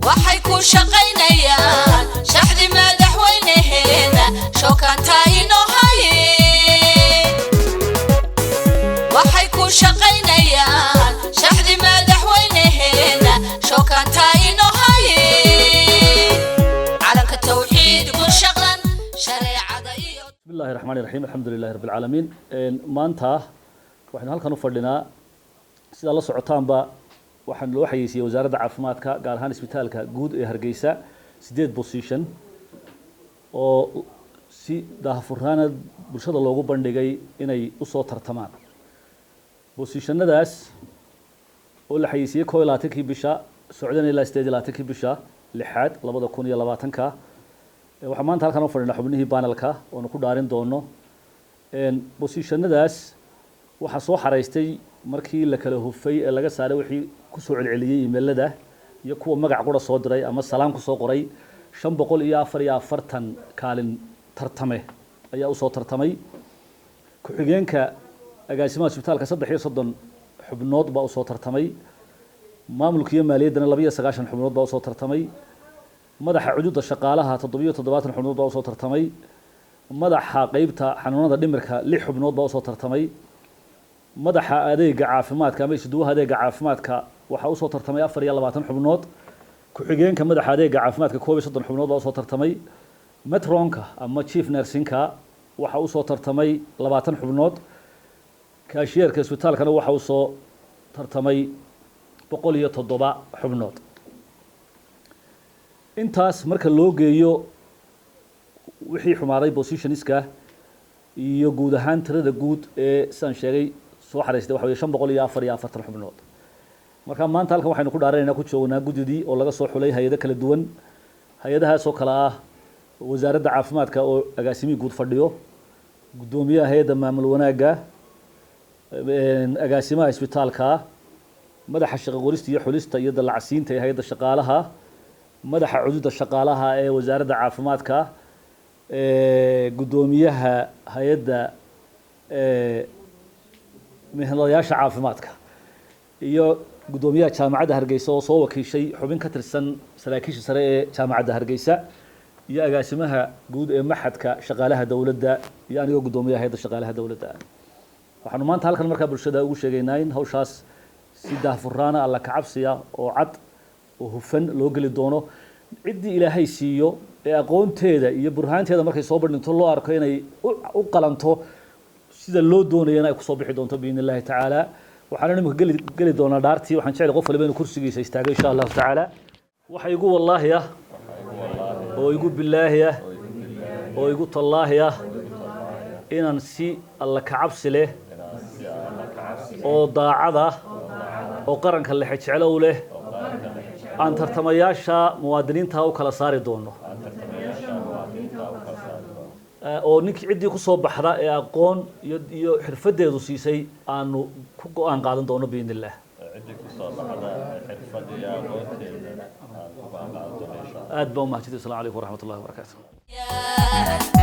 Waxay ku shaqaynayaan shaxdi madaxweynaheena shookaanta inoo haye. Waxay ku shaqaynayaan shaxdi madaxweynaheena shookaanta inoo haye. Calanka tawxiid ku shaqlan shareecada iyo بسم الله الرحمن الرحيم، الحمد لله رب العالمين. Maanta waxaynu halkan u fadhinaa, sidaa la socotaanba, waxaan loo xayeysiiyey Wasaaradda Caafimaadka, gaar ahaan Isbitaalka Guud ee Hargeysa, 8 position oo si daahfurnaana bulshada loogu bandhigay inay usoo tartamaan. Positionadaas oo la xayeysiiyey 21-kii bisha, socdana ilaa 28-kii bisha lixaad 2020-ka. Waxaan maanta halkan u fadhinaa xubnihii panelka oonu ku dhaarin doono. Positionadaas waxaa soo xaraystay, markii la kala hufay ee laga saaray wixii kusoo celceliyey emailada iyo kuwa magac qura soo diray ama salaam kusoo qoray, 544 kaalin tartame ayaa usoo tartamay. Ku-xigeenka agaasimaha isbitaalka 33 xubnood baa usoo tartamay. Maamulka iyo maaliyaddana 92 xubnood baa usoo tartamay. Madaxa cududa shaqaalaha 77 xubnood baa usoo tartamay. Madaxa qeybta xanuunada dhimirka 6 xubnood baa usoo tartamay. Madaxa adeega caafimaadka ama isuduwaha adeega caafimaadka waxaa usoo tartamay 24 xubnood. Ku-xigeenka madaxa adeega caafimaadka 31 xubnood baa usoo tartamay. Matronka ama chief nursingka waxaa usoo tartamay 20 xubnood. Kaashiyeerka isbitaalkana waxaa usoo tartamay 107 xubnood. Intaas marka loo geeyo wixii xumaaday positionska iyo guud ahaan tirada guud ee sidaan sheegay soo xaraystay, waxa weye 544 xubnood. Marka maanta halkan waxaynu ku dhaaranaynaa, ku joognaa guddidii oo laga soo xulay hay-ado kala duwan, hay-adahaas oo kale ah Wasaaradda Caafimaadka oo agaasimihii guud fadhiyo, guddoomiyaha hay-adda maamul wanaagga, agaasimaha isbitaalka, madaxa shaqo qorista iyo xulista iyo dallacsiinta ee hay-adda shaqaalaha, madaxa cududa shaqaalaha ee Wasaaradda Caafimaadka, guddoomiyaha hay-adda mihnadayaasha caafimaadka iyo guddoomiyaha Jaamacadda Hargeysa oo soo wakiishay xubin ka tirsan saraakiisha sare ee Jaamacadda Hargeysa, iyo agaasimaha guud ee maxadka shaqaalaha dowladda, iyo anigoo guddoomiyaha hay-adda shaqaalaha dowladda. Waxaanu maanta halkan markaa bulshada ugu sheegaynaa in hawshaas si daahfuraana, alla kacabsiya oo cad oo hufan loo geli doono. Ciddii Ilaahay siiyo ee aqoonteeda iyo burhaanteeda markay soo bandhigto loo arko inay u qalanto sida loo doonayana, ay kusoo bixi doonto biidni Illahi tacaala. Waxaana imika geli doonaa dhaartii. Waxaan jeclay qof waliba inuu kursigiisa istaago, insha Allahu tacaala. Waxa igu wallaahi ah oo igu bilaahi ah oo igu tallaahi ah inaan si alla kacabsi leh oo daacad ah oo qaranka lexe jeclo u leh aan tartamayaasha muwaadiniinta u kala saari doono, oo ninkii ciddii kusoo baxda ee aqoon iyo xirfadeedu siisay aanu ku go-aan qaadan doono biidni Illah. Ciddii kusoo baxda xirfad iyo aqoonteeda aan ku go-aan qaadan doono, insha Allah. Aad baa umahadsantihi. Assalamu calaykum waraxmat ullahi wabarakaatu.